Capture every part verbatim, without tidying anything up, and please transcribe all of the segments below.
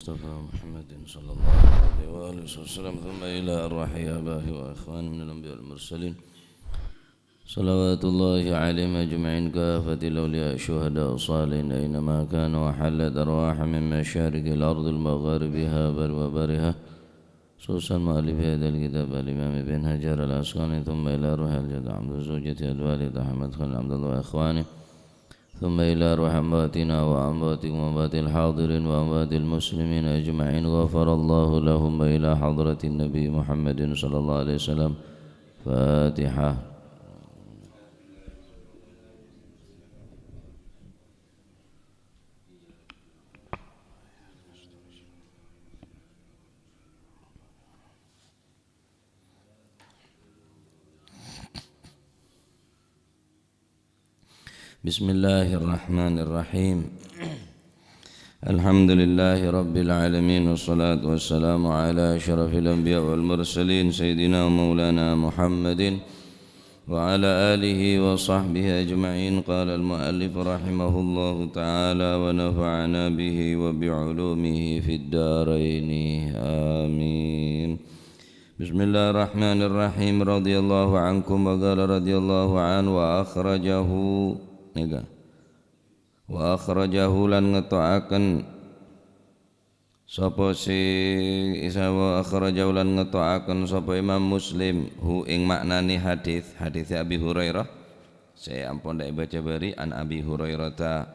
المصطفى محمد صلى الله عليه وآله وسلم، ثم إلى أرواح آبائه وإخوانه من الأنبياء والمرسلين، صلوات الله عليهم أجمعين كافة الأولياء الشهداء الصالحين أينما كانوا، وحلت أرواحهم من مشارق الأرض لمغاربها وبرها، خصوصا مؤلف هذا الكتاب الإمام ابن حجر العسقلاني، ثم إلى أرواح الجد عبد زوجته الوالد أحمد خليل عبد الله وإخوانه، ثم إلى أرواح أمواتنا وأمواتكم وأموات الحاضرين وأموات المسلمين أجمعين، غفر الله لهم، وإلى حضرة النبي محمد صلى الله عليه وسلم. فاتحة. بسم الله الرحمن الرحيم. الحمد لله رب العالمين، والصلاة والسلام على أشرف الأنبياء والمرسلين، سيدنا ومولانا محمد وعلى آله وصحبه أجمعين. قال المؤلف رحمه الله تعالى ونفعنا به وبعلومه في الدارين. آمين. Bismillahirrahmanirrahim. Radhiyallahu ankum, wa qala radhiyallahu anhu, wa akhrajahu, nèka. Wa akhrajahu, lan ngeto'aken sapa si isa, wa akhrajahu, lan ngeto'aken sapa Imam Muslim, hu, ing ma'nane hadis, hadis Abi Hurairah, sè ampon dha' èbaca bâri', an Abi Hurairata,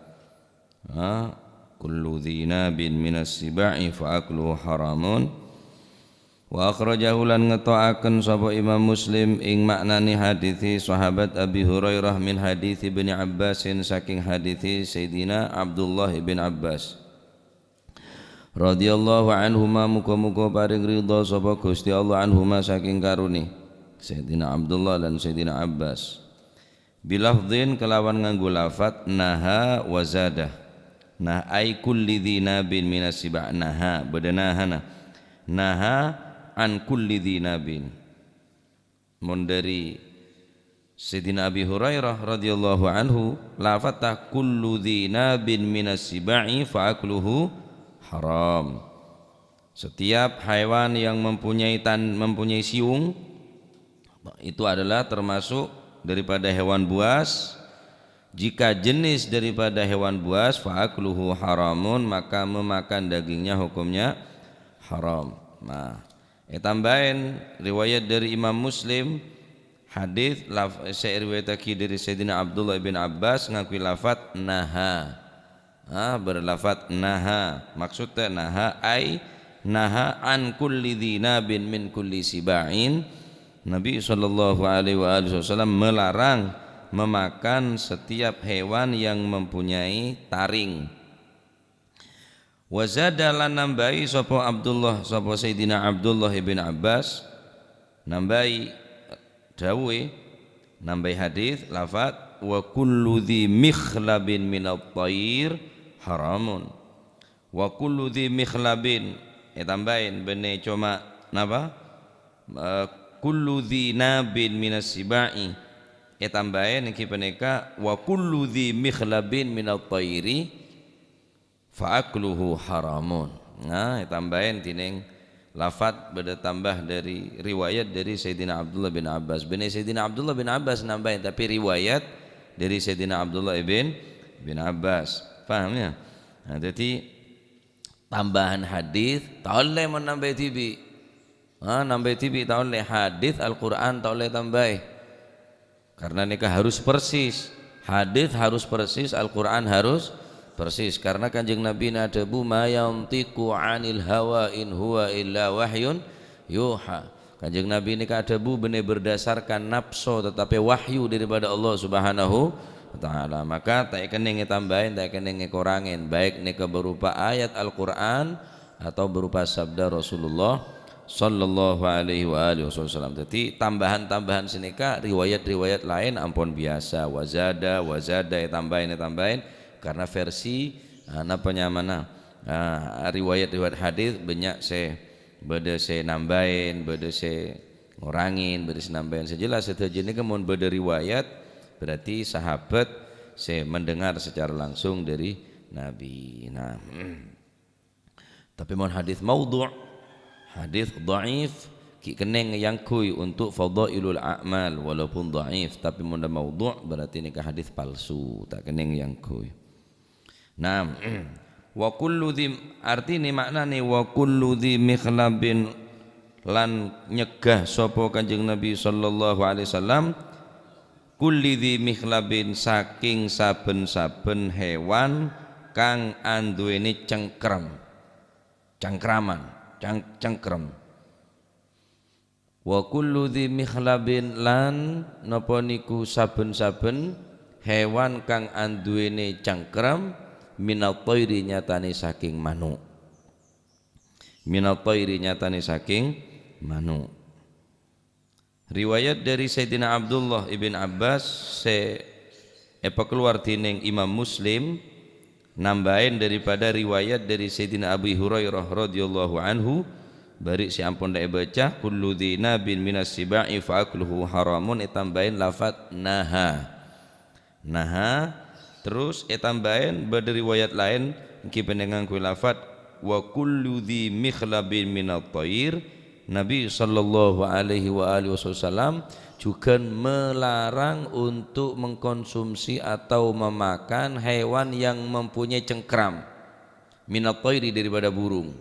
ha, kullu dzinabin minas siba'i fa akluhu haramun. Wa akhrajahu, lan ngeto'aken sapa Imam Muslim ing ma'nane hadisi sahabat Abi Hurairah min hadisi Ibni Abbasin, saking hadisi Sayyidina Abdullah ibn Abbas. Radhiyallahu anhuma, muga-muga paring ridha sapa Gusti Allah anhuma saking karone Sayyidina Abdullah lan Sayyidina Abbas. Bilafdhin, kelawan nganggo lafat naha wa zada. Nah, ai kulli dzinabin minas siba', naha, bâdâ nahana. Naha an kulli dzinabin. Mon dhâri Sayyidina Abi Hurairah radhiyallahu anhu, lafatta kullu dzinabin minas siba'i fa akluhu haram. Setiap haiwan yang mempunyai tan-, mempunyai siung, itu adalah termasuk daripada hewan buas. Jika jenis daripada hewan buas, fa akluhu haramun, maka memakan dagingnya hukumnya haram. Nah, ètambâi riwayat dhâri Imam Muslim, hadis laf-, sè èriwayattaghi dhâri Sayyidina Abdullah bin Abbas ngangghuy lafat naha. Ah, berlafat naha. Maksudnya naha, ai naha an kulli dzinabin min kulli siba'in. Nabi sallallahu alaihi wa alihi wasallam melarang memakan setiap hewan yang mempunyai taring. Wa zada, lan nambâi sapa Abdullah, sapa Sayyidina Abdullah ibn Abbas, nambâi dhâwuè, nambâi hadis, lafat, "Wa kullu dzi mikhlabin minat thair haramun." Wa kullu dzi mikhlabin, ètambâi, bânnè coma napa? Eh, kullu dzi nabin minas siba'i. Ètambâi nènggi panèka, "Wa kullu dzi mikhlabin minat thairi fa akluhu haramun." Nah, ètambâi dhinèng lafat bâdâ tambâ dhâri riwayat dhâri Sayyidina Abdullah bin Abbas. Bânnè Sayyidina Abdullah bin Abbas nambâi, tapè riwayat dhâri Sayyidina Abdullah ibn, bin Abbas. Paham, ya? Nah, dhâddhi tambâhan hadis, ta' ollè mon nambâi dhibi'. Ha, nambâi dhibi' ta' ollè. Hadis, Al-Qur'an ta' ollè tambâi. Karena nèka harus persis. Hadis harus persis, Al-Qur'an harus persis. Karena Kanjeng Nabi adhâbu, "Ma yantiqu 'anil hawa in huwa illa wahyun yuha." Kanjeng Nabi nèka adhâbu bânnè berdasarkan napso, tetapi wahyu daripada Allah Subhanahu wa Ta'ala. Maka ta' èkennèng ètambâi, ta' èkennèng èkorangè, baik nèka berupa ayat Al-Qur'an atau berupa sabda Rasulullah sallallahu alaihi wa alihi wasallam. Dhâddhi, tambâhan-tambâhan sanèka riwayat-riwayat laèn ampon biyasa, wa zada, wa zada, ètambâi, ètambâi, karena versi, ah, napa nyamana, ah, riwayat-riwayat hadis bânnya' sè bâdâ sè nambâi, bâdâ sè ngorangè, bâdâ sè nambâi. Sè jelas sadhâjâ nèka mon bâdâ riwayat, berarti sahabat sè mendengar secara langsung dari Nabi. Nah, Tapè mon hadis maudhu', hadis dhaif, ghi' kennèng èyangghuy untuk fadhailul a'mal walaupun dhaif, tapè mon maudhu' berarti nèka hadis palsu, ta' kennèng èyangghuy. Naam. Wa kullu dzi, artine, maknane, wa kullu dzi mikhlabin, lan nyegah sapa Kanjeng Nabi sallallahu alaihi wasallam, kulli dzi mikhlabin, saking saben-saben hewan kang anduwène cengkrem. Cangkraman, cang-, cengkrem. Wa kullu dzi mikhlabin, lan napa niku saben-saben hewan kang anduwène cangkrem, minat thairi, nyatane saking manu'. Minat thairi, nyatane saking manu'. Riwayat dari Sayyidina Abdullah ibn Abbas sè èpakalowar dening Imam Muslim, nambahin daripada riwayat dari Sayyidina Abi Hurairah radhiyallahu anhu, bâri' sè ampon la èbâca, "Kullu dzi nabin minas siba'i fa akluhu haramun," ètambahin lafat naha. Naha, terus ètambahin bâdâ riwayat laèn, ènggi panèka ngangghuy lafat, "Wa kullu dzi mikhlabin minat thair." Nabi sallallahu alaihi wa alihi wasallam juga melarang untuk mengkonsumsi atau memakan hewan yang mempunyai cengkram, minat thairi, daripada burung,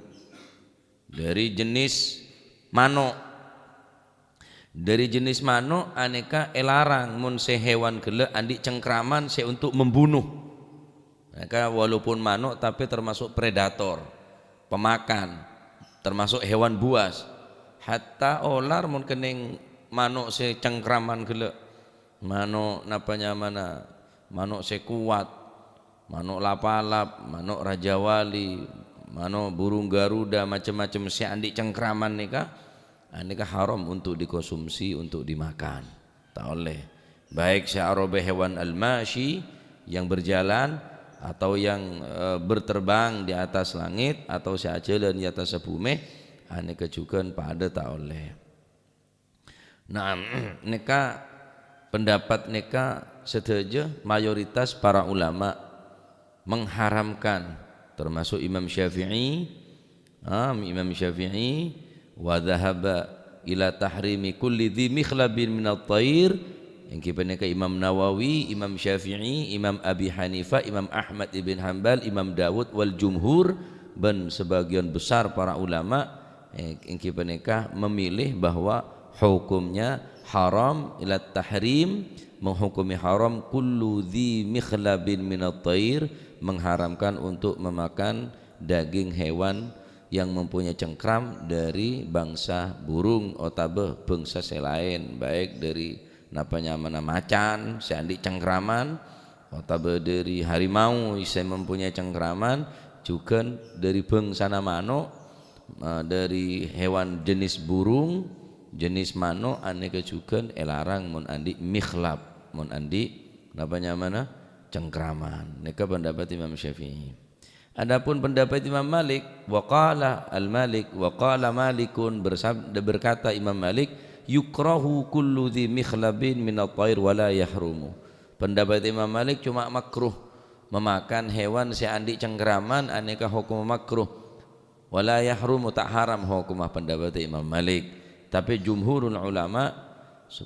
dari jenis mano'. Dari jenis mano' anèka èlarang mon sè hewan ghellâ' andi' cengkraman sè untuk membunuh. Anèka walaupun mano', tapè termasuk predator, pemakan, termasuk hewan buas. Hatta olar mon kennèng mano' sè cengkraman ghellâ'. Mano' napa nyamana? Mano' sè kowat, mano' lapalap, mano' rajawali, mano' burung garuda, macem-macem sè andi' cengkraman nèka, anèka haram untuk dikonsumsi, untuk dimakan. Ta' ollè. Baik sè arobâ hewan al-masyi yang berjalan atau yang, eh, berterbang di atas langit atau sè ajhâlân è attas bhumè, anèka jhughân padâ ta' ollè. Nah, nèka pendapat nèka sadhâjâ mayoritas para ulama mengharamkan, termasuk Imam Syafi'i, ah, Imam Syafi'i, "Wa dzahaba ila tahrimi kulli dzi mikhlabin minat thair," ènggi panèka Imam Nawawi, Imam Syafi'i, Imam Abi Hanifah, Imam Ahmad ibn Hanbal, Imam Dawud, wal jumhur, bân sebagian besar para ulama, eh, ènggi panèka memilih bahwa hukumnya haram, ila tahrim, menghukumi haram kullu dzi mikhlabin minat thair, mengharamkan untuk memakan daging hewan yang mempunyai cengkram dari bangsa burung otabâ bangsa sè laèn, baik dari napa nyamana macan sè andi' cengkraman, otabâ dari harimau sè mempunyai cengkraman, jhughân dari bângsana mano', eh, dari hewan jenis burung, jenis mano', anèka jhughân èlarang mon andi' mikhlab, mon andi' napa nyamana cengkraman. Nèka pendapat Imam Syafi'i. Adapun pendapat Imam Malik, wa qala al-Malik, wa qala Malikun, bersab-, berkata Imam Malik, "Yukrahu kullu dzi mikhlabin minat thair wa la yahrumu." Pendapat Imam Malik cuma makruh memakan hewan sè andi' cengkraman, anèka hukum makruh. Wa la yahrumu, ta' haram hukumma, pendapat Imam Malik. Tapè jumhurul ulama, se-,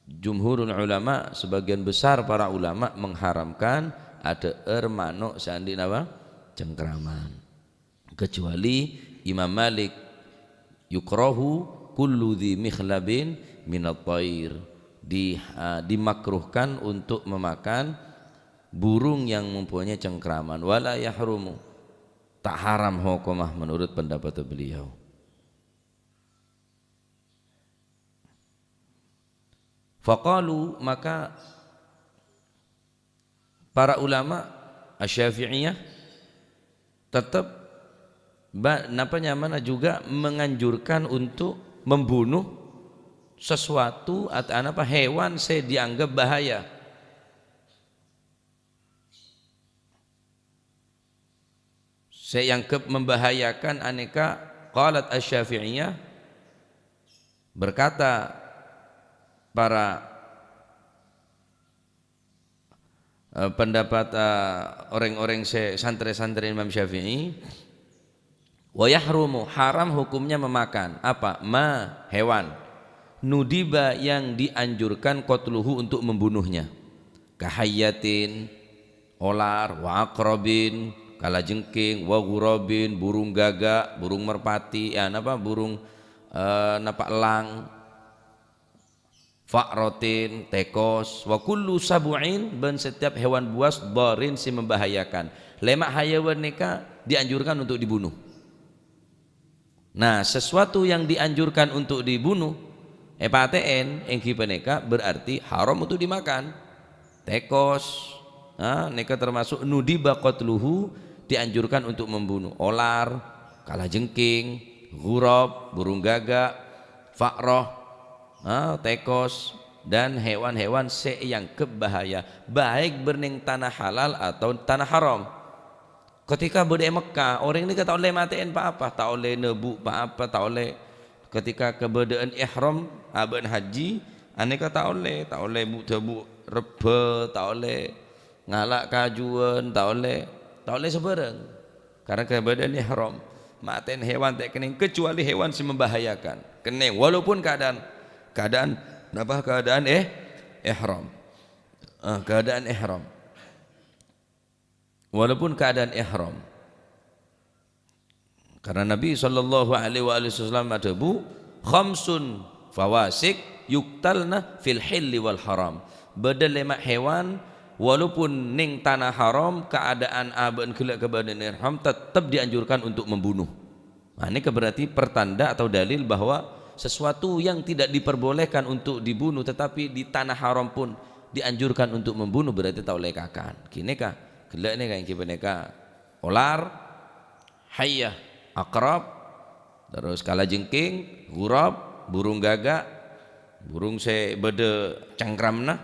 jumhurul ulama, sebagian besar para ulama mengharamkan adhâ'âr mano' sè andi' napa? Cengkraman. Kecuali Imam Malik, "Yukrahu kullu dzi mikhlabin minat thair." Di-, ah, dimakruhkan untuk memakan burung yang mempunyai cengkraman. Wa la yahrumu. Ta' haram hukumma menurut pendapat beliau. Faqalu, maka para ulama Asy-Syafi'iyah tetap ba-, napa nyamana juga menganjurkan untuk membunuh sesuatu at-, anapa hewan sè dianggap bahaya. Sè èanggep membahayakan anèka, qalat Asy-Syafi'iyah, berkata para, eh, pendapat, eh, orèng-orèng sè santrè-santrè Imam Syafi'i, Wa yahrumu, haram hukumnya memakan. Apa? Ma, hewan. Nudiba, yang dianjurkan qatluhu, untuk membunuhnya. Kahayyatin, olar, wa aqrabin, kalajengking, wa ghurabin, burung gagak, burung merpati, ya, napa, burung, eh, napa, elang. Fa'rotin, tekos, wa kullu sabu'in, ban setiap hewan buas, dharin, sè membahayakan. Lèma' hayawan nèka dianjurkan untuk dibunuh. Nah, sesuatu yang dianjurkan untuk dibunuh, èpatè'èn, èngghi panèka berarti haram untuk dimakan. Tekos, ha, nèka termasuk nudiba qatluhu, dianjurkan untuk membunuh. Olar, kalajengking, ghurab, burung gagak, fa'roh, ha, tekos, dan hewan-hewan sè èangghep bahaya, baik bârnèng tana halal atau tana haram. Ketika bâdâ è Mekkah, orèng nèka ta' ollè matè'èn pa-apa, ta' ollè nèbu' pa-apa, ta' ollè ketika kabâdâ'ân ihram abâ'na haji, anèka ta' ollè, ta' ollè bu-, dâbu' rebbhâ, ta' ollè ngala' kajuwân, ta' ollè, ta' ollè sabârâng. Karena kabâdâ'ân ihram, matè'èn hewan ta' kennèng, kecuali hewan sè membahayakan. Kennèng, walaupun keadaan, keadaan, napa, keadaan, eh, ihram. Eh, keadaan ihram. Walaupun keadaan ihram. Karena Nabi sallallahu alaihi wa alihi wasallam adhâbu, "Khamsun fawasik yuktalna fil hilli wal haram." Bâdâ lèma' hewan, walaupun nèng tana haram, keadaan abâ'na ghellâ' kabâdâ'ân ihram, tetep dianjurkan untuk membunuh. Nah, ini berarti pertanda atau dalil bahwa sesuatu yang tidak diperbolehkan untuk dibunuh, tetapi di tanah haram pun dianjurkan untuk membunuh, berarti ta' ollè èkakan. Ghânèka, ghellâ' nèka èngghi panèka olar, hayyah, aqrab, terros kalajengking, ghurab, burung gagak, burung sè bâdâ cengkramna,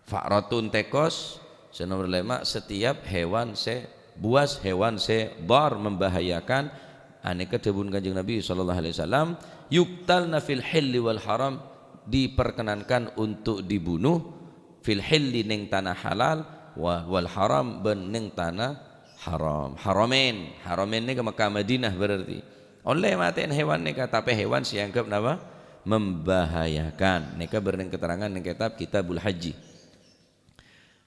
fa'ratun, tekos, sè nomer lèma', setiap hewan sè buas, hewan sè dhar, membahayakan, anèka dhâbuna Kanjeng Nabi sallallahu alaihi wasallam, "Yuktalna fil hilli wal haram," diperkenankan untuk dibunuh, fil hilli, nèng tana halal, wa-, wal haram, bân nèng tana haram. Haramain, haramain nèka Mekkah Madinah berarti. Ollè matè'èn hewan nèka, tapè hewan sè èangghep napa? Membahayakan. Nèka bârnèng keterangan nèng kètab Kitabul Haji.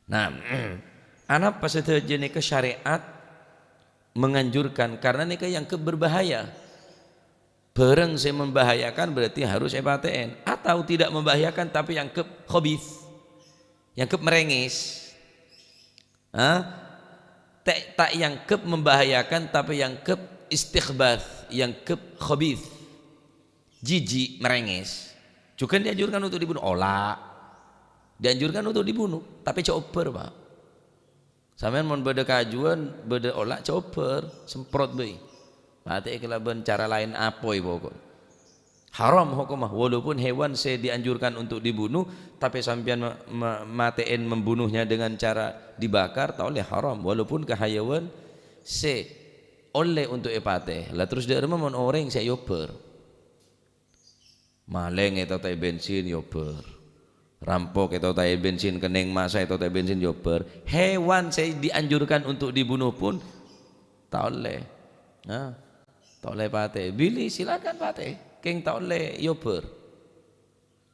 Nah, anapa sadhâjâ nèka syariat menganjurkan? Karena nèka èangghep berbahaya. Bârâng sè membahayakan berarti harus èpatè'èn. Atau tidak membahayakan tapi èangghep khabith. Èangghep merengis. Ha? Ta'-, ta' èangghep membahayakan, tapè èangghep istikhbath, èangghep khabith. Jijik, merengis. Jhughân dianjurkan untuk dibunuh. Ola'. Dianjurkan untuk dibunuh, tapè jhâ' obbhâr, Pak. Sampèyan mon bâdâ kajuwân, bâdâ ola', jhâ' obbhâr, semprot bhâi. Matè'è kalabân cara laèn apoy pokok. Haram hokomma, walaupun hewan sè dianjurkan untuk dibunuh, tapè sampèyan ma-, ma-, matè'èn membunuhnya dengan cara dibakar, ta' ollè, haram, walaupun ka hayawan sè ollè untuk èpatè'è. Lah terros dâ' remma mon orèng sè èobbhâr? Malèng ètoto'è bensin, èobbhâr. Rampok ètoto'è bensin, kennèng massa ètoto'è bensin, èobbhâr. Hewan sè dianjurkan untuk dibunuh pun ta' ollè. Nah, ta' ollè patè. Bilih, silakan patè. Kèng ta' ollè èobbhâr.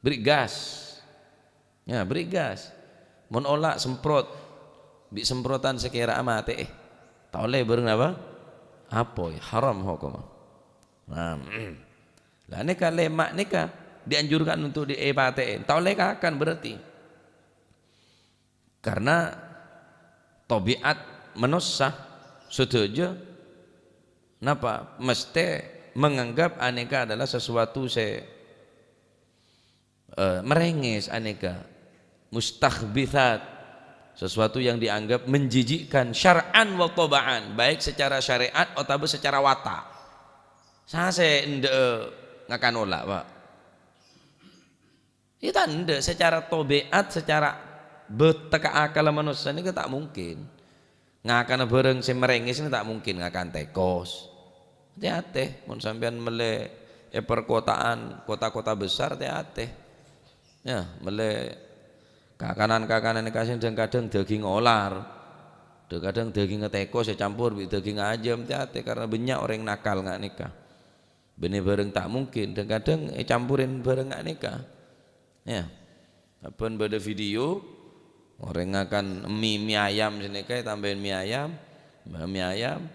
Bherri' gas. Ya, bherri' gas. Mon ola' semprot, bi' semprotan sè kèra matè'è. Ta' ollè bârâng napa? Apoy, haram hokomma. Nah, lah nèka lèma' nèka dianjurkan untuk di-, èpatè'è. Ta' ollè èkakan berarti. Karena tabiat manossa sadhâjâ napa? Mestè menganggap anèka adalah sesuatu sè, eh, merengis, anèka mustakhbitsat, sesuatu yang dianggap menjijikkan syar'an wa taba'an, baik secara syariat otabâ secara watak. Sasè endâ' ngakan ola', Pak? Ya ta' endâ', secara tabiat, secara bâ-, tèka akal manossa nèka ta' mungkin. Ngakana bârâng sè merengis nèka ta' mungkin, ngakan tèkos. Tè-atè, mon sampèyan mellè è perkotaan, kota-kota besar, tè-atè. Ya, mellè kakanan-kakanan nèka sè dhâng-kadhâng dâging olar, Kadhâng-kadhâng dhâghing tèko sè campor bi' dhâghing ajâm, tè-atè, karna bânnya' orèng nakal nga' nèka. Bânnè bhârâng ta' mungkin, dhâng-kadhâng ècampurè bhârâng nga' nèka. Ya. Sabbhân bâdâ video, orèng ngakan mi, mi ayam sè nèka ètambâi mi ayam, mi ayam,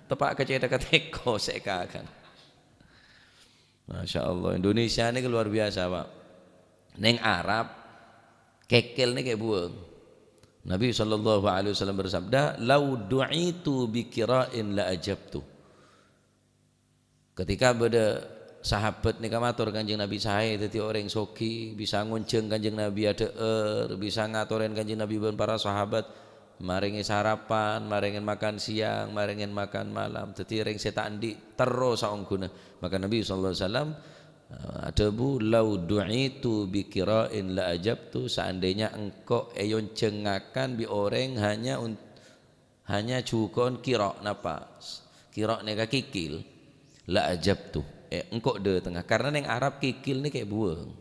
tepa' ka cèthagghâ tèko sè èkakan. Masya Allah, Indonesia nèka luar biasa, Pak. Neng Arab, kèkèl nèka èbuwâng. Nabi sallallahu alaihi wasallam bersabda, "Lau du'itu bi qira'in la ajabtu." Ketika bâdâ sahabat nèka mator Kanjeng Nabi, "Saè dhâddhi orèng soghi, bisa ngonjhâng Kanjeng Nabi adhâ'âr, bisa ngatorè Kanjeng Nabi bân para sahabat, marèngè sarapan, marèngè makan siang, marèngè makan malam, dhâddhi orèng sè ta' andi' terro saongghuna." Maka Nabi sallallahu alaihi wasallam, eh, adhâbu, "Lau du'itu bi qira'in la ajabtu," seandainya engko' èonjhâng ngakan bi' orèng hanya un-, hanya jhuko'en kiro', napa? Kiro' nèka kikil. La ajabtu. Eh, engko' dâtengnga. Karna neng Arab kikil nèka èbuwâng.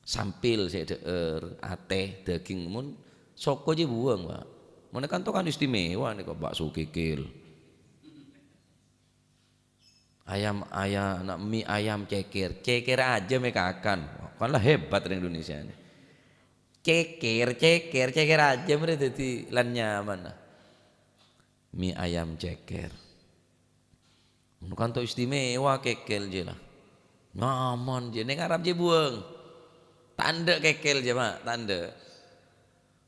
Sampil sè dhâ'âr, atè, dhâghing, mon soko jiyâ buwâng, Pak. Mon kanto kan istimewa nèka bakso kikil. Ayam, aya-, na-, mi ayam cèkèr. Cèkèr ajâm èkakan. Kan la hebat rèng Indonesia nè. Cèkèr, cèkèr, cèkèr ajâm rè dhâddhi lan nyaman. Mi ayam cèkèr. Ngono kanto istimewa kèkèl jiyâ la. Nyaman jiyâ, neng Arab jiyâ buwâng. Ta' endâ' kèkèl jiyâ, Pak, ta' endâ'.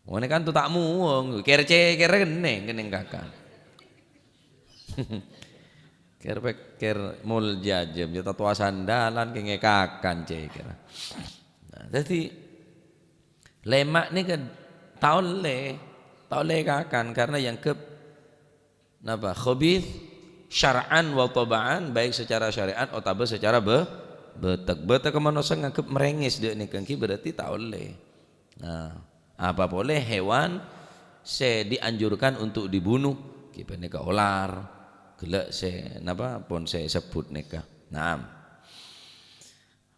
Ngono kanto ta' muwâng, kèr-cèkèr kennèng, kennèng kakan. Kèr-pèkkèr mol jajâm, jiyâ tatowa sandalan kèngèng kakan cèkèr. Nah, dhâddhi, lèma' nèka ta' ollè, ta' ollè kakan karna èangghep napa? Khabith syar'an wa taba'an, baik secara syariat otabâ secara bâ-, bâtek. Bâtek manossa nganggep merengis dâ' nèka ènggi berarti ta' ollè. Nah, apa polè hewan sè dianjurkan untuk dibunuh? Ghi panèka olar, ghellâ' sè napa pon sè èsebbhut nèka. Naam.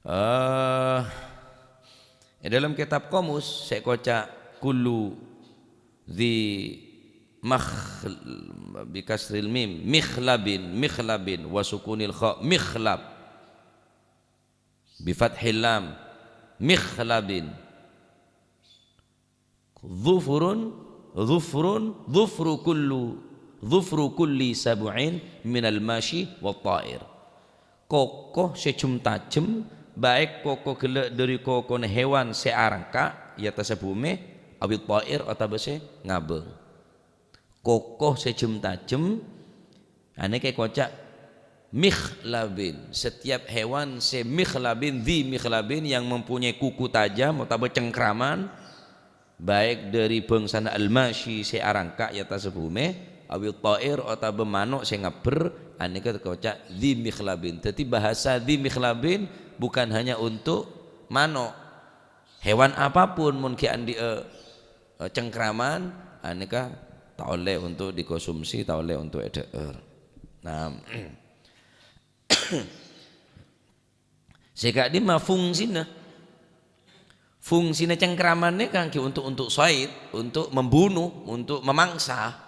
Eh, è dâlem kètab Qomus sè èkoca' kullu dzi makh-, bi kasril mim, mikhlabin, mikhlabin, wa sukunil kha, mikhlab. Bi fathil lam, mikhlabin. Dhufrun, dhufrun, dhufru kullu, dhufru kulli sab'in minal mashi wat ta'ir. Koko sè jhem-tajhem, baik koko ghellâ' dâri kokona hewan sè arangka' è attassa bhumè, awit ta'ir otabâ sè ngabâng. Koko sè jhem-tajhem, anèka èkoca' mikhlabin. Setiap hewan sè mikhlabin, dzi mikhlabin yang mempunyai kuku tajam otabâ cengkraman, baik dâri bângsana al-mashi sè arangka' è attassa bhumè, awit ta'ir otabâ mano' sè ngabbher, anèka èkoca' dzi mikhlabin. Dhâddhi, bahasa dzi mikhlabin bukan hanya untuk mano'. Hewan apapun mon ghi' andi'â, eh, cengkraman, anèka ta' ollè untuk dikonsumsi, ta' ollè untuk èdhâ'âr. Nah, sè ka'dimma fungsina. Fungsina cengkraman nèka kaangghuy untuk, untuk said, untuk membunuh, untuk memangsa.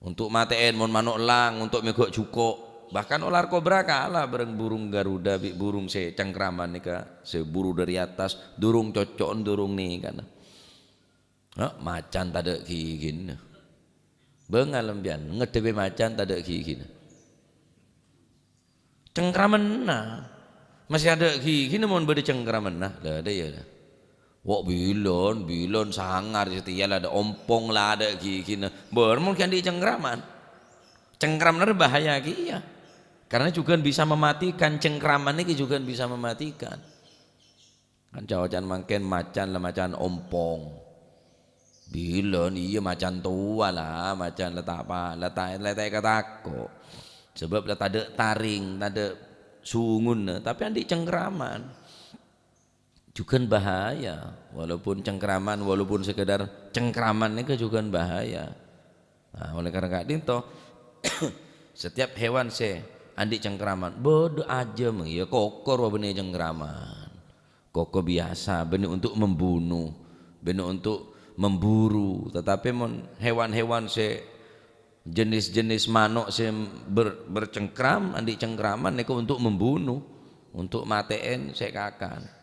Untuk matè'èn mon mano' lang, untuk mèghok jhuko'. Bahkan olar kobra kala bhâreng burung garuda bi' burung sè cengkraman nèka, sè buru dâri attas, durung cocco'en durung nèkana. Ha, macan tadâ' ghigina. Bângal sampèyan, ngaddhebbhi macan tadâ' ghigina. Cengkramenna. Masè adâ' ghigina mon bâdâ cengkramenna. La, adâ' iyâ, la. Wa', bilân, bilân sangar satèya la adâ' ompong la adâ' ghigina. Bâr mon ghi' andi' cengkraman. Cengkramanna bahaya kèya. Karena jhughân bisa mematikan, cengkraman nèka jhughân bisa mematikan. Kan ca-oca'an mangkèn macan la macan ompong. Bilân, iyâ macan towa la, macan la ta' pa-, la ta-, la ta' èkatako'. Sabâb la tadâ' taring, tadâ' sungunna, tapè andi' cengkraman. Jhughân bahaya, walaupun cengkraman, walaupun sekedar cengkraman nèka jhughân bahaya. Nah, oleh karena ka'dinto, setiap hewan sè andi' cengkraman, bâdâ ajâm, iyâ kokor wa bânnè cengkraman. Koko biasa, bânnè untuk membunuh, bânnè untuk memburu, tetapi mon hewan-hewan sè jenis-jenis mano' sè ber-, bercengkram, andi' cengkraman nèko untuk membunuh, untuk matè'èn sè kakan.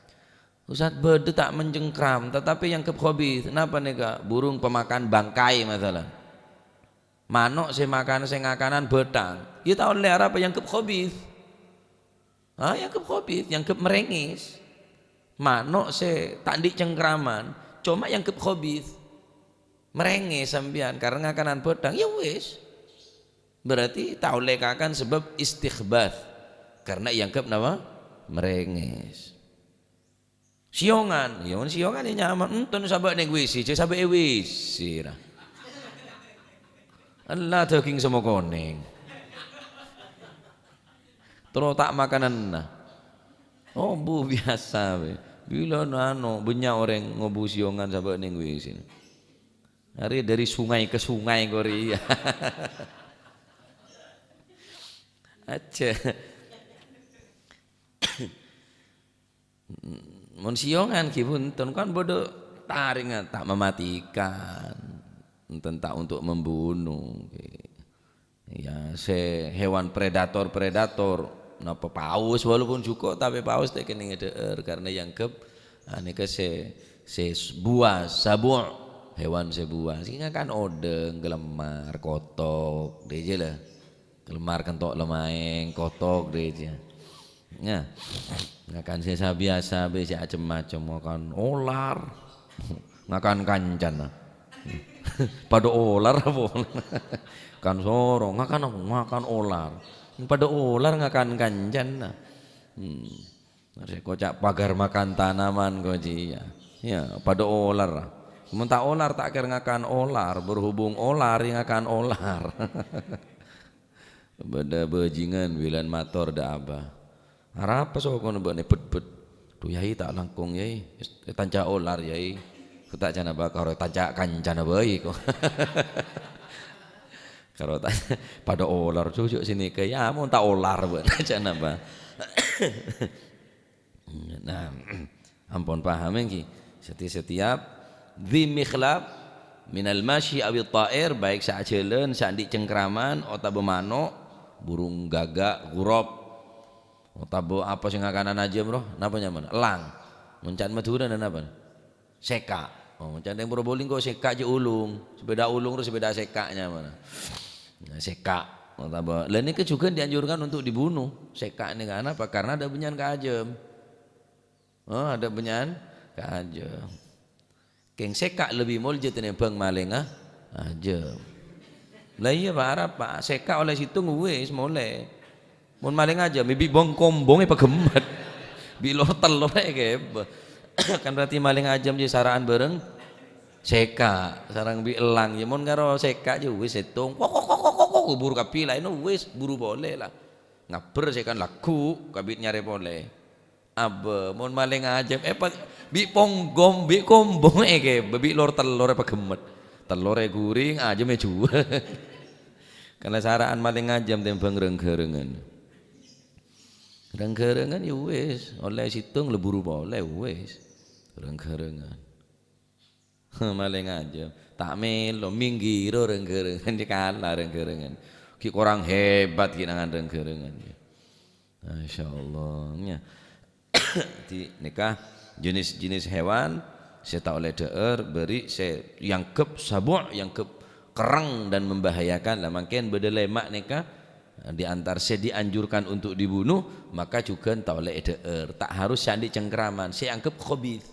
Ustaz, bâdâ ta' mencengkram, tetapi èangghep khabith. Napa nèka? Burung pemakan bangkai, masalan. Mano' sè makan, sè ngakanan bâthang. Iyâ ta' ollè, arapa èangghep khabith. Ha, èangghep khabith, èangghep merengis. Mano' sè ta' andi' cengkraman, coma èangghep khabith. Merengis sampèyan karena ngakanan bâthang, ya wis. Berarti ta' ollè kakan sebab istikhbath. Karena èangghep napa? Merengis. Sèyongan, ya mon sèyongan ya nyaman. Enten sabâ' neng W C, jhâ' sabâ' è W C ra. Ella daging sèmo konèng. Terro ta' makananna. Oh, bu, biasa bhâi. Bilâ anu, bânnya' orèng ngobu sèyongan sabâ' neng W C. Arè dâri sungai ke sungai korè iyâ. Aja. Mon sèyongan ghi bhunten, kan bâdâ tarèngnga ta' mematikan, enten ta' untuk membunuh. Ya, sè hewan predator-predator, napa paus, walaupun jhuko', tapè paus ta' kennèng èdhâ'âr, karena èangghep, ah, nèka sè, sè buas, sabu', hewan sè buas. Sè ngakan odhâng, kalmar, kotok, dâjâ la. Kalmar kentok lemaèng, kotok dâjâ. Nah, ngakan sè sabiyasa bhâi sè cem-macem, ngakan olar, ngakan kancana. Padâ olar apa? Kan soro, ngakan apa? Ngakan olar. Padâ olar ngakan kancana. Hmm. Sè koca' pagar makan tanaman, koca' iyâ. Ya, padâ olar. Mon ta' olar, ta' kèra ngakan olar. Berhubung olar, ya ngakan olar. Bâdâ bajingan bilân mator dâ' abah. "Arapa sokona bâ'na bhât-bhât?" "Dhu, Yai, ta' langkong, Yai. Ètanca' olar, Yai." "Kok ta' ca'na bâ-, karo ètanca' kancana bhâi, kok." "Karo ta-, padâ olar, jhujhur sè nèka, ya, mon ta' olar bâ'na ca'na bâ." Nah, ampon paham ènggi. Seti-, setiap dzi mikhlab minal masyi awit ta'ir, baik sè ajhâlân, sè andi' cengkraman, otabâ mano', burung gagak, ghurab, otabâ apa sè ngakanan ajâm rowa, napa nyamana? Elang. Mon ca'na Madhurâ napa? Sèka'. Oh, mon ca'na Probolinggo sèka' jhâ' ulung. Sepeda ulung terus sepeda sèka' nyamana. Nah, sèka'. Otabâ, lah nèka juga dianjurkan untuk dibunuh. Sèka' nèka kenapa? Karena ada bânnya'an ka ajâm. Oh, ada bânnya'an ka ajâm. Kèng sèka' lebbi molja tènèmbhâng malèngnga ajâm. Lah iyâ, Pak, arapa, Pak? Sèka' ollè sèttong wis molè. Mon malèng ajâm, bi' bong-kombong èpaghemmet. Bi' lor-tellor èghibâ. Kan berarti malèng ajâm jhâ' sara'an bhâreng sèka', sareng bi' elang. Ya mon karo sèka' jhâ' wis sèttong. Kok, kok, kok, kok, kok, kok, buru kabbhi laènna wis, buru polè la. Ngabbher sèka' lagghu', kabit nyarè polè. Abâ, mon malèng ajâm, èpa-, bi' ponggom, bi' kombong èghibâ, bi' lor-tellor èpaghemmet. Tellor èghuring, ajâm èjhuwâl. Karena sara'an malèng ajâm tèmbhâng reng-ghârângan. Reng-ghârângan ya wis, ollè sèttong leburu polè wis. Reng-ghârângan. Malèng ajâm. Ta' mèlo, mingghirâ reng-ghârângan, jhâ' kala reng-ghârângan. Ghi' korang hebat ghi' nangan reng-ghârângan. Masyaallah, ya. Di nèka jenis-jenis hewan sè ta' ollè dhâ'âr, bâri' sè èangghep sabu', èangghep kerrèng dan membahayakan. Lah, mangkèn bâdâ lèma' nèka di antar sè dianjurkan untuk dibunuh, maka jhughân ta' ollè èdhâ'âr, ta' harus sè andi' cengkraman, sè èangghep khabith.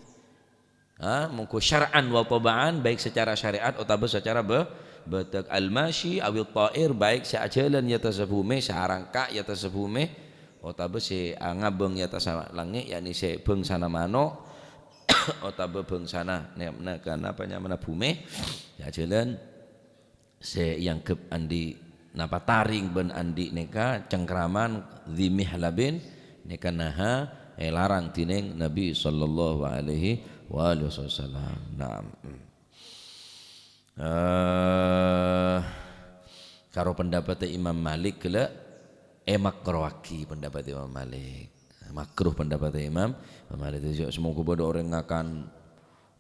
Ha, mongghu syar'an wa taba'an, baik secara syariat otabâ secara bâ-, bâdâk. Al-masyi awit ta'ir, baik sè ajhâlân è attassa bhumè, sè arangka' è attassa bhumè, otabâ sè angabâng è attassa langngè', yakni sè bângsana mano', otabâ bângsana, ne-, ne-, kan apa nyamana, bhumè, sè ajhâlân. Sè èangghep andi' napa taring bân andi' nèka cengkraman dzi mihlabin nèka naha èlarang dhinèng Nabi sallallahu alaihi wa alihi wasallam. Naam. Eh, karo pendapat Imam Malik ghellâ' èmakroaghi pendapat Imam Malik. Makruh pendapat Imam, Imam Malik. Jadi, semoga bâdâ orèng ngakan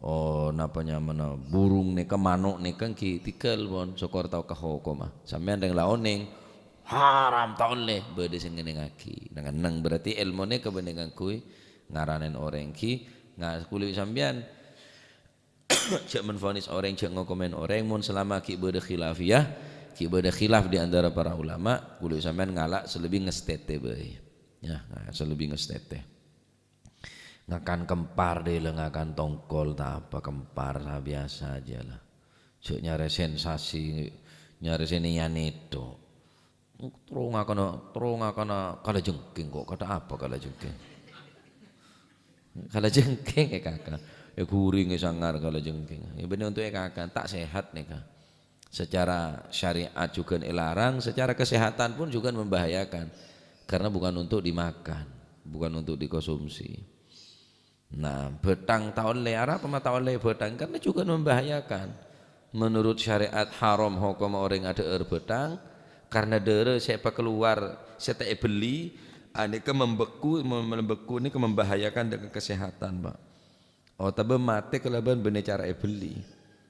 Oh, napa nyamana burung nèka, mano' nèka èngghi tèghâl, pon, sokor tao ka hokoma. Sampèyan rèng la onèng, haram, ta' ollè, bâdâ sè ngennengngaghi. Neng-enneng berarti èlmo nèka bânnè ngangghuy ngaranèn orèng ghi, nga-, kulâ sampèyan jhâ' menvonis orèng, jhâ' ngokomèn orèng, mon selama ghi' bâdâ khilafiyah, ghi' bâdâ khilaf di antara para ulama, kulâ sampèyan ngala' sè lebbi ngastètè bhâi. Ya, sè lebbi ngastètè. Ngakan kempar dâ' la, ngakan tongkol ta' apa, kempar sa-, biasa aja lah. Jhâ' nyarè sensasi, nyarè sè nèyan èto. Terro ngakana, terro ngakana kalajengking kok, kata apa kalajengking? Kalajengking è kaka. Ya guring è sangar kalajengking. Ya bânnè untuk è kaka, ta' sehat nèka. Secara syariat jhughân èlarang, secara kesehatan pun jhughân membahayakan. Karena bukan untuk dimakan, bukan untuk dikonsumsi. Nah, bhâthang ta' ollè, arapa ma' ta' ollè bhâthang? Karena jhughân membahayakan. Menurut syariat haram hokomma orèng adhâ'âr bhâthang, karena dârâ sè èpakalowar sè ta' èbellè, anèka membekku, mem-, membekku nèka membahayakan dengan kesehatan, Pak. Otabâ matè kalabân bânnè cara èbellè.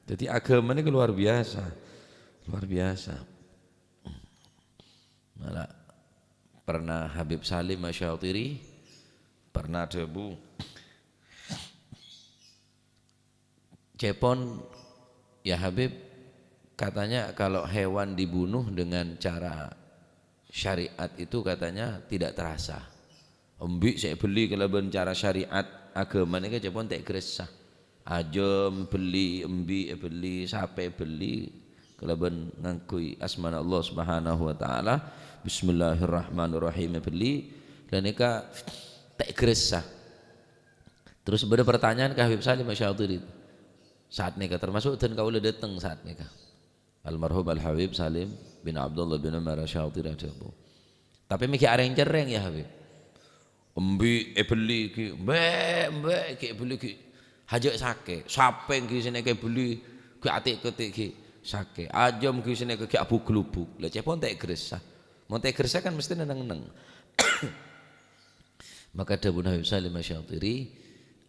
Jadi, aghâma nèka luar biasa. Luar biasa. Mala pernah Habib Salim Asy-Syatiri pernah dhâbu, "Cèpon, ya Habib, katanya kalau hewan dibunuh dengan cara syariat itu katanya tidak terasa." Embi' sè èbellè kalabân cara syariat aghâma nèka cèpon ta' èghâressa. Ajâm èbellè, embi' èbellè, sapè èbellè kalabân ngangghuy asmana Allah Subhanahu wa Ta'ala. Bismillahirrahmanirrahim èbellè. Lah nèka ta' èghâressa. Terros bâdâ pertanyaan ka Habib Salim Asy-Syatiri. Saat nèka, termasuk dân kaulâ dâteng saat nèka. Almarhum Al-Habib Salim bin Abdullah bin Umar Asy-Syatiri adhâbu, "Tapè mè' ghi' arèng-cerrèng, ya Habib? Embi' èbellè ghi', embi', embi' ghi' èbellè ghi' hajâ' sakè'. Sapè ghi' sè nèka èbellè ghi' atè'-katè' ghi' sakè'. Ajâm ghi' sè nèka ghi' abuk-glubuk." Lah, cèpon ta' èghâressa. Mon ta' èghâressa kan mestè neng-enneng. Maka dhâbuna Habib Salim Asy-Syatiri,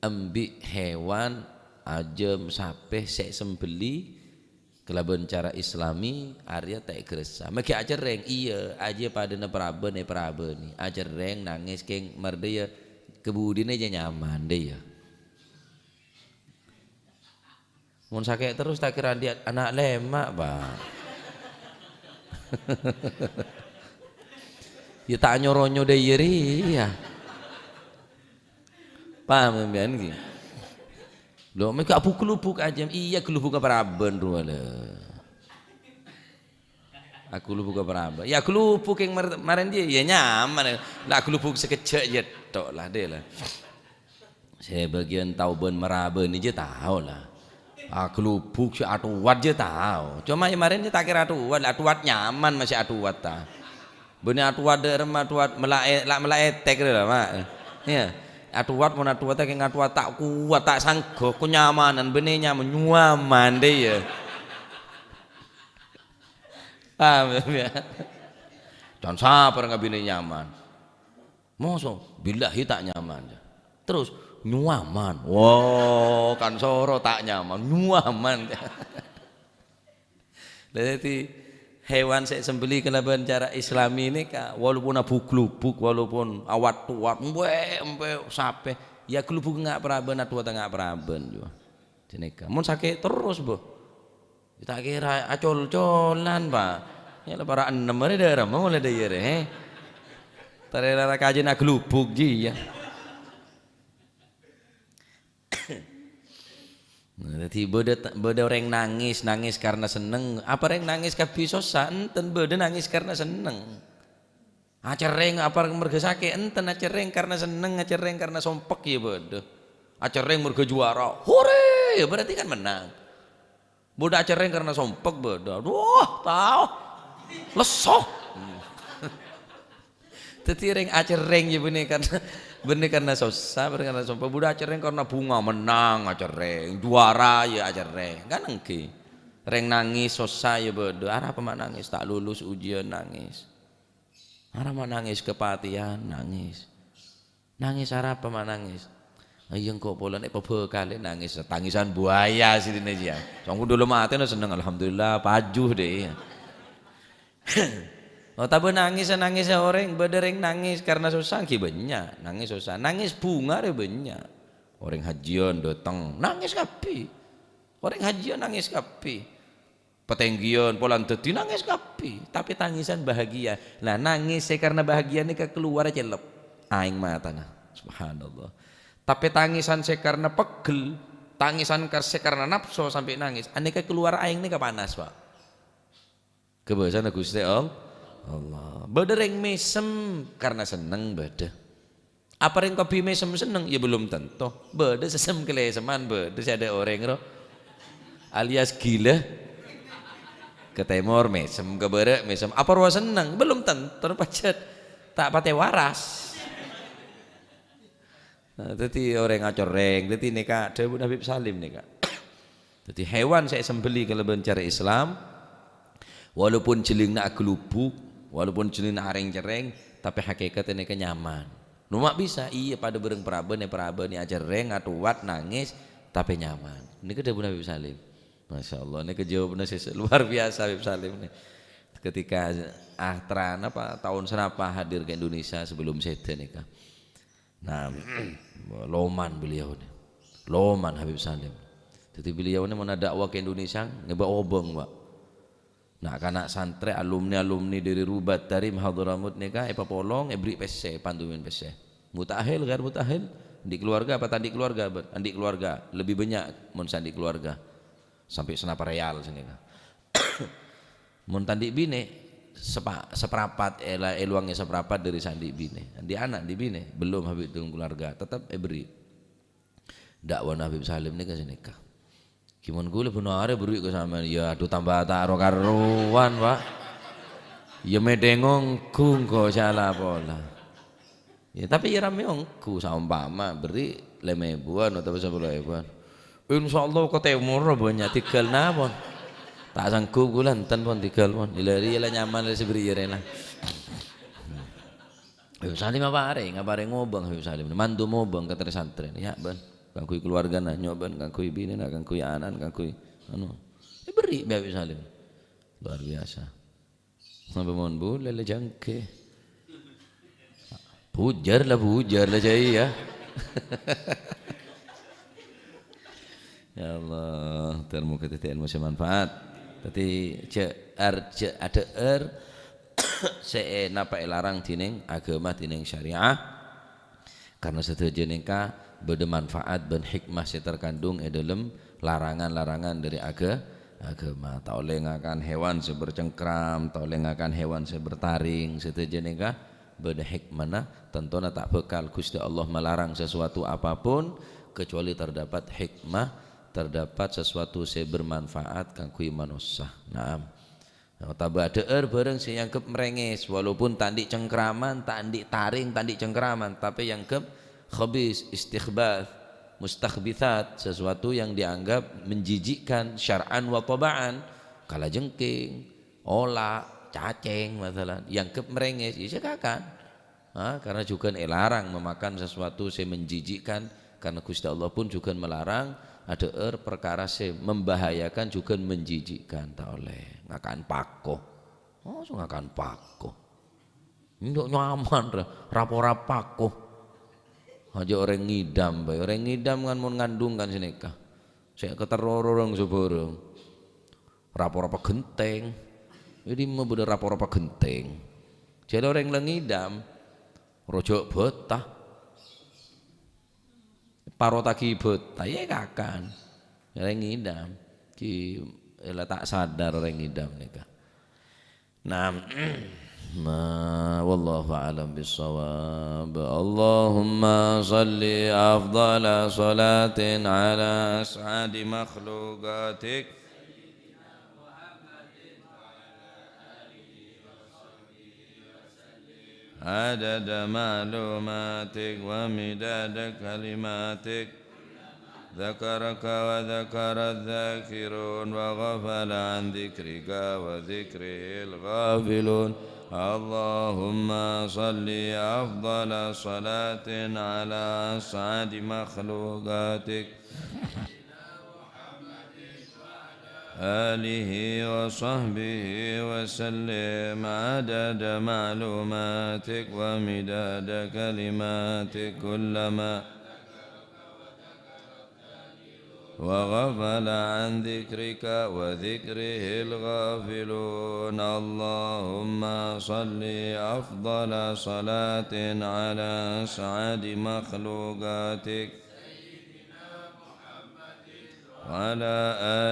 "Embi' hewan ajâm sapè sè èsembelli kalabân cara Islami, arèya ta' èghâressa. Mè' ghi' acerrèng?" "Iyâ, ajiyâ padâna parabân èparabânè. Acerrèng, nangès, kèng mardhâ, iyâ, kabudina jhâ' nyaman, dâ' iyâ." Mon sakè' terros ta' kèra andi' ana' lèma', Pak. Ya ta' nyo-ronyo dâ' iyâ rèya. Paham sampèyan ghi? Lho, mè' ghi' abuk-glubuk ajâm. Iyâ, glubuk parabân rowa, lho. Aghlubuk apa rambâ? Ya aghlubuk yang mar-, marèn jiyâ, ya nyaman. La aghlubuk sakejjhâ' jiyâ tok la, dâ' la. Sè bâgiyân tao bân marabâ nèka jiyâ tao la. Aghlubuk sè atowat jiyâ tao. Coma ya marèn jiyâ ta' kèra atowat, la atowat nyaman masih atowat ta. Bânnè atowat dâ' remma atowat mella è-, la mella ètèk rè la, Ma'. Iyâ. Atowat mon atowat ta' kèng atowat ta' kowat, ta' sanggok, konyamanan bânnè nyaman, nyuaman dâ' iyâ. Paham ya? Can sabar ngabinè nyaman. Moso, billahi ta' nyaman. Terus, nyuaman. Wow, kan soro ta' nyaman, nyuaman. Lah, dâddhi, hewan sè èsembelli kalabân cara Islami nèka, walaupun abu-glubuk, walaupun awat-towat, empè', empè', sapè, ya aghlubuk nga' parabân, atowat nga' parabân jiyâ. Jâ nèka. Mon sakè' terros, bo. Ta' kèra acol-colan, Pa'. Ya la para' ennem arè dâ' remma molaè dâ' iyâ rè, he. Tarè rara kajin aghlubuk jiyâ. Nah, dâddhi bâdâ, bâdâ orèng nangès, nangès karna senneng. Apa rèng nangès kabbhi sossa? Enten, bâdâ nangès karna senneng. Acerrèng apa merga sakè'? Enten, acerrèng karna senneng, acerrèng karna sompek, ya bâdâ. Acerrèng merga juara, hore, ya berarti kan menang. Bâdâ acerrèng karna sompek, bâdâ. Aduh, tao. Lesso. Dâddhi rèng acerrèng ya bânnè karna, bânnè karna sossa, bânnè karna sompek. Bâdâ acerrèng karna bhunga, menang acerrèng, juara ya acerrèng. Kan engghi. Rèng nangès sossa ya bâdâ. Arapa ma' nangès? Ta' lulus ujian nangès. Arapa ma' nangès? Kapatèyan nangès. Nangès arapa ma' nangès? Ayo engko' polana èpabhâkalè nangès, tangisan buaya sè dinna' jiyâ. Songko' dulu matèna senneng, alhamdulillah, paju deh. Oh, tapè nangès, nangès orèng, bâdâ rèng nangès karena sossa, ghi' bânnya', nangès sossa. Nangès bhunga rè bânnya'. Orèng hajiyân dâteng, nangès kabbhi. Orèng hajiyân nangès kabbhi. Patènggiyân, polana dhâddhi nangès kabbhi, tapè tangisan bahagia. Nah, nangès sè karena bahagia nèka kalowar cellep aèng matana. Subhanallah. Tapè tangisan sè karena pegghel, tangisan kar-, sè karena napso sampè' nangès, anèka kalowar aèng nèka panas, Pak. Kabâsana Ghustè All-, Allah. Bâdâ rèng mèsem karena senneng bâdâ. Apa rèng kabbhi mèsem senneng? Ya, belum tentu. Bâdâ sè sem-kalèsemman, bâdâ sè adâ' orèng, ro. Alias gila. Ka tèmor mèsem, ka bârâ' mèsem. Apa rowa senneng? Belum tentu, pajhât ta' patè waras. Nah, dhâddhi orèng acorèng. Dhâddhi nèka dhâbuna Habib Salim nèka. Dhâddhi hèwan sè èsembelli kalabân cara Islam, walaupun jhellingnga aghâlubuk, walaupun jhellingnga arèng-cerrèng, tapè hakèkatta nèka nyaman. Noma' bisa, iyâ, padâ bhâreng parabânna, parabânna acerrèng, atowat, nangès, tapè nyaman. Nèka dhâbuna Habib Salim. Masya Allah, nèka jawabna sè, sè luar biasa Habib Salim nè. Ketika, ah, tra-, napa, taon sanapa hadir ka Indonesia sebelum sèdhâ nèka. Nah, loman beliau ini. Loman Habib Salim. Dhâddhi beliau ini mon adâ'wa ka Indonesia, ngèbâ obâng, Pak. Na'-kana' santrè, alumni-alumni dâri Rubat, dâri Hadramut nèka èpapolong, èberri' pèssè, pandumen pèssè. Muta'ahil, ghair muta'ahil? Andi' keluarga apa ta' andi' keluarga, bân? Andi' keluarga. Lebih bânnya' mon sè andi' keluarga. Sampè' sanapa rèal sanèka. Mon ta' andi' binè, sapa-, saparapat, èla-, èlowangè saparapat dâri sè andi' binè. Andi' ana', andi' binè, belum, Habib, belum keluarga, tetep èberri'. Da'wana Habib Salim nèka sanèka. Ghi mon kaulâ bân arè berri' ka sampèyan, ya, adu, tamba ta' ro-karowan, Pak. Ya, mèthèng ongghu engko' sè ala pola. Ya, tapè ya ramè ongghu, saompama berri' lèma èbuwân otabâ sapolo èbuwân. Insyaallah ka tèmor bânnya' tighâl napon. Ta' sanggup kaulâ enten pon tighâl pon. Ilâ rèya la nyaman la sè berri' ya rèna. Habib Salim aparèng, aparèng ngobâng Habib Salim. Mantu mobâng ka trè-santrèna. Ya, bân. Kaangghuy keluargana, nyo', bân. Kaangghuy binèna, kaangghuy ana'na, kaangghuy, anu. Èberri' bi' Habib Salim. Luar biasa. Sampè' mon bulâ la jhângghi. Bujâr la, bujâr la, jâ' iyâ. Ya Allah, ter-, moghâ dhâddhi èlmo sè manfaat. Dhâddhi, jhâ' ar-, jhâ' adhâ'âr sè è-, napa èlarang dhinèng aghâma, dhinèng syariah. Karna sadhâjâ nèka bâdâ manfaat bân hikmah sè terkandung è dâlem larangan-larangan dâri agâ-, aghâma. Ta' ollè ngakan hewan sè bercengkram, ta' ollè ngakan hewan sè bertaring, sadhâjâ nèka bâdâ hikmana, tantona ta' bhâkal Ghustè Allah malarang sasuatu apapun, kecuali terdapat hikmah, terdapat sasuatu sè bermanfaat kaangghuy manossa. Naam. Otabâ adhâ'âr bhârâng sè èangghep mrèngès, walaupun ta' andi' cengkraman, ta' andi' taring, ta' andi' cengkraman, tapè èangghep khabis, istikhbath, mustakhbithat, sesuatu yang dianggap menjijikkan syar'an wa taba'an, kalajengking, ola', cacèng, masalan, èangghep mrèngès, ya sè kakan. Ha, karena jhughân èlarang memakan sesuatu sè menjijikkan, karena Ghustè Allah pun jhughân melarang adhâ'âr parkara sè membahayakan jhughân menjijikkan, ta' ollè. Ngakan pako. Oh, so ngakan pako. Enjâ' nyaman, ra-, ra-pora pako. Ajâ' orèng ngidam bhâi. Orèng ngidam kan mon ngandung kan sanèka. Sè katerro orèng sabhârâng. Ra-pora paghentèng. È dimma bâdâ ra-pora paghentèng? Jhâ' orèng la ngidam. Rojâ' bhâta. Parotaghi bhâta, ya èkakan. Orèng ngidam. Ghi, la ta' sadar orèng ngidam nèka. Naam. Ma-, wallahu a'lam bissawab. Allahumma shalli afdhala shalatin ala as'adi makhluqatik. عدد معلوماتك ومداد كلماتك. ذكرك وذكر الذاكرون وغفل عن ذكرك وذكره الغافلون. اللهم صل أفضل صلاة على أسعد مخلوقاتك آله وصحبه وسلم عدد معلوماتك ومداد كلماتك كلما وغفل عن ذكرك وذكره الغافلون. اللهم صل أفضل صلاة على أسعد مخلوقاتك وعلى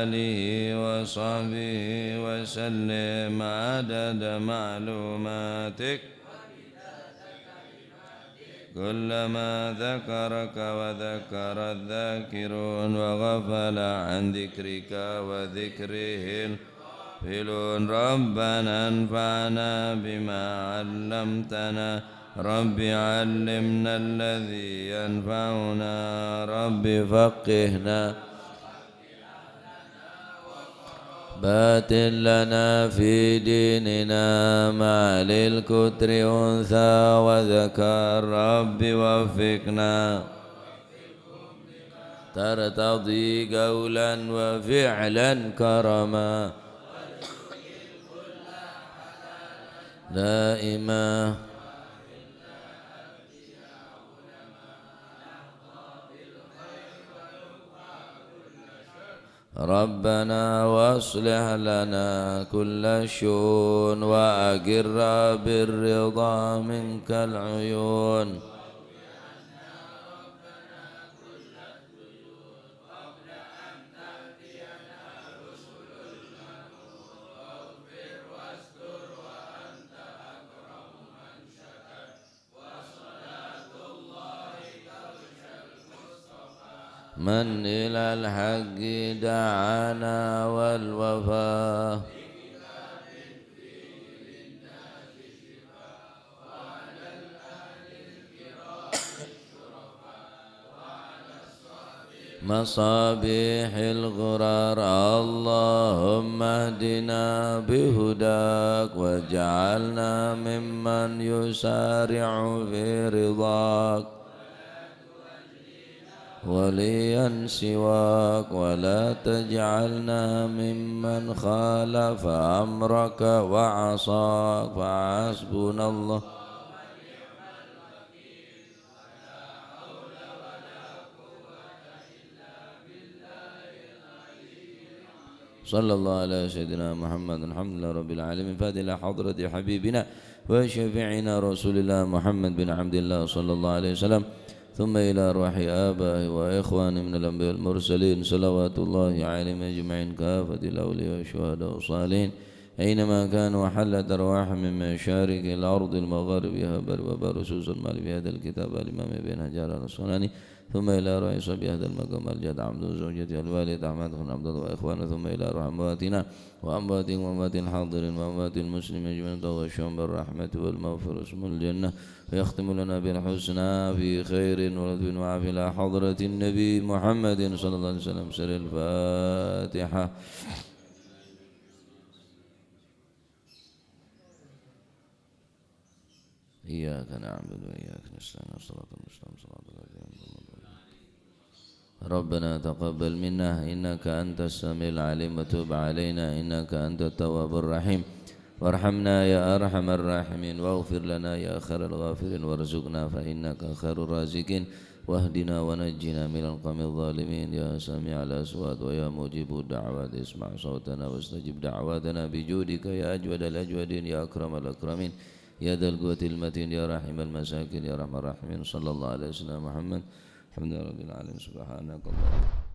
آله وصحبه وسلم عدد معلوماتك كلما ذكرك وذكر الذاكرون وغفل عن ذكرك وذكره الغافلون. ربنا انفعنا بما علمتنا. رب علمنا الذي ينفعنا. رب فقهنا. بارك لنا في ديننا مع للكتر أنثى وذكر. رب وفقنا ترتضي قولا وفعلا كرما دائما. ربنا وأصلح لنا كل الشؤون وأقر بالرضا منك العيون. من إلى الحق دعانا والوفا. مصابيح الغرر. اللهم اهدنا بهداك واجعلنا ممن يسارع في رضاك. وليا سواك ولا تجعلنا ممن خالف أمرك وعصاك. فحسبنا الله. صلى الله على سيدنا محمد. الحمد لله رب العالمين. فاتحة إلى حضرة حبيبنا وشفيعنا رسول الله محمد بن عبد الله صلى الله عليه وسلم. ثم إلى أرواح آبائه وإخوانه من الأنبياء والمرسلين، صلوات الله عليهم أجمعين، كافة الأولياء والشهداء والصالحين، أينما كانوا وحلت أرواحهم من مشارق الأرض لمغاربها، بر وبر، خصوصا مؤلف هذا الكتاب الإمام ابن حجر العسقلاني، ثم إلى أرواح صاحب هذا المقام الجد عبده وزوجته الوالد أحمد بن عبد الله وإخوانه، ثم إلى أرواح أمواتنا وأمواتهم وأموات الحاضرين وأموات المسلمين أجمعين، تغشاهم بالرحمة والمغفرة ثم الجنة، ويختم لنا بالحسنى في خير ولطف وعافية إلى حضرة النبي محمد صلى الله عليه وسلم. سر الفاتحة. إياك نعبد وإياك نستعين. الصراط المستقيم. صراط الذين أنعمت عليهم. ربنا تقبل منا إنك أنت السميع العليم وتب علينا إنك أنت التواب الرحيم. وارحمنا يا أرحم الراحمين. واغفر لنا يا خير الغافرين. وارزقنا فإنك خير الرازقين. واهدنا ونجنا من القوم الظالمين. يا سميع الأصوات ويا مجيب الدعوات، اسمع صوتنا واستجب دعواتنا بجودك يا أجود الأجودين، يا أكرم الأكرمين، يا ذا القوة المتين، يا رحيم المساكين، يا أرحم الراحمين. صلى الله على سيدنا محمد. الحمد لله رب العالمين. سبحانك اللهم